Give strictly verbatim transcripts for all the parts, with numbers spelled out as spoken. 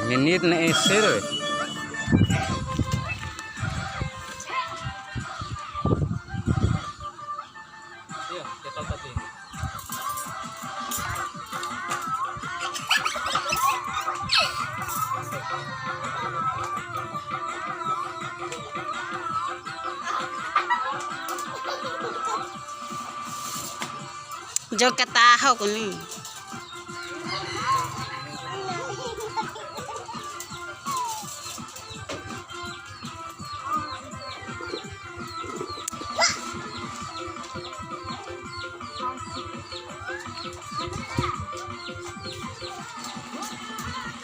Menit na ese re. Jo kataho ku ni.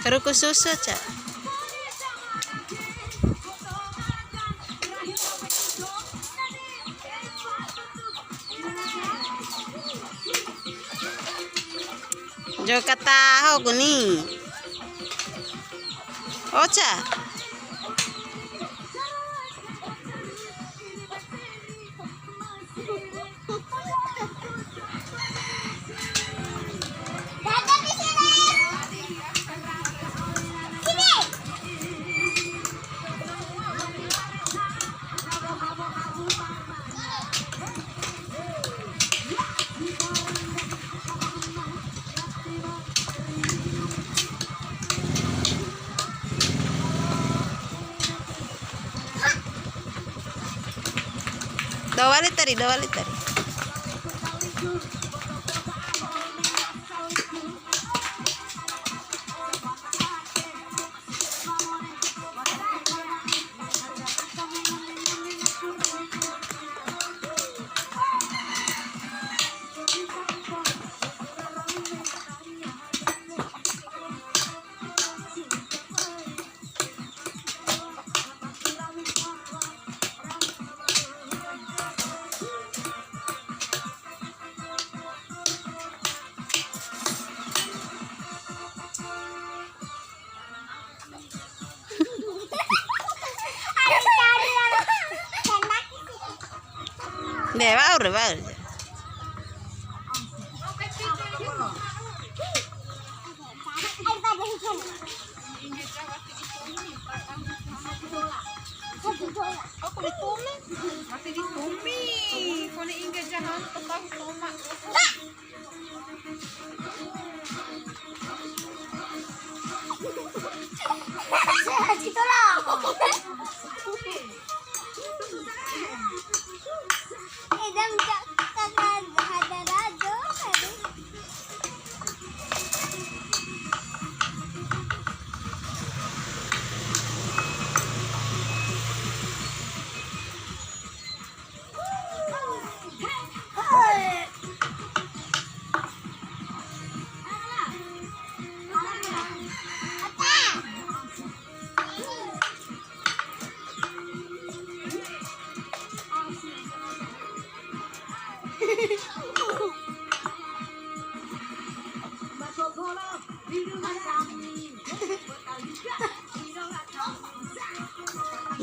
Karuku susu, Ca. Jo kataho ku ni. Oca. Dua wali tadi, dua wali tadi. De, wa'ur, wa'ur. Aku ditumi. Mati ditumi. Kone ingge jahan, petang tomak.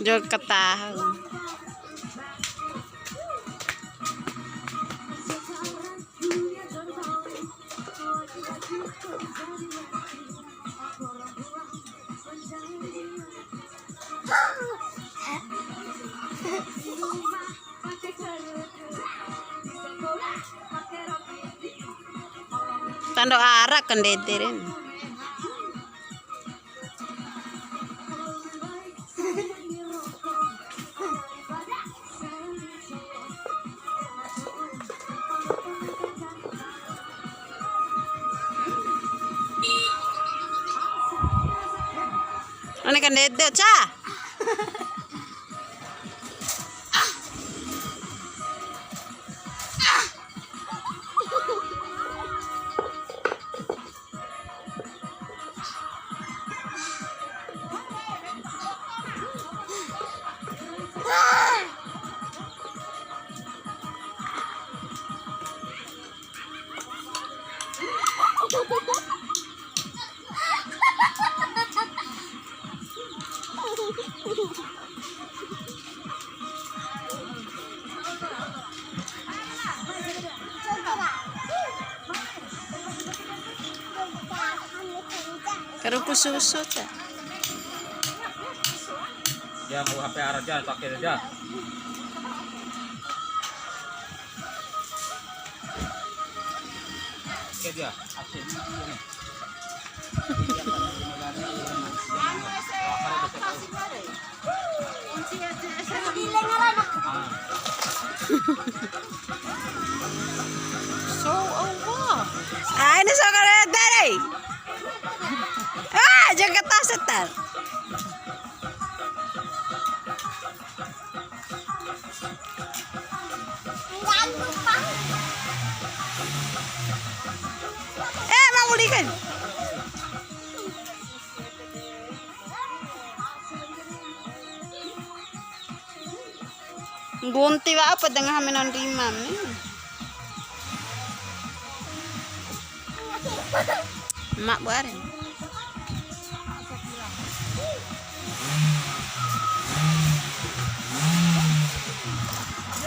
Jo kataho. Tando ara kandede re. One kandede, Ca. Karuku susu, Ca. Ya, mau H P Arjan, pakai aja. Oke, dia. Asik. So, oh, wow. Ah, ini so kare dari. Ah, jaga tas setan. Eh, mau belikan. Ngguni wa'u pa denga hami non rima ni. Mak buare.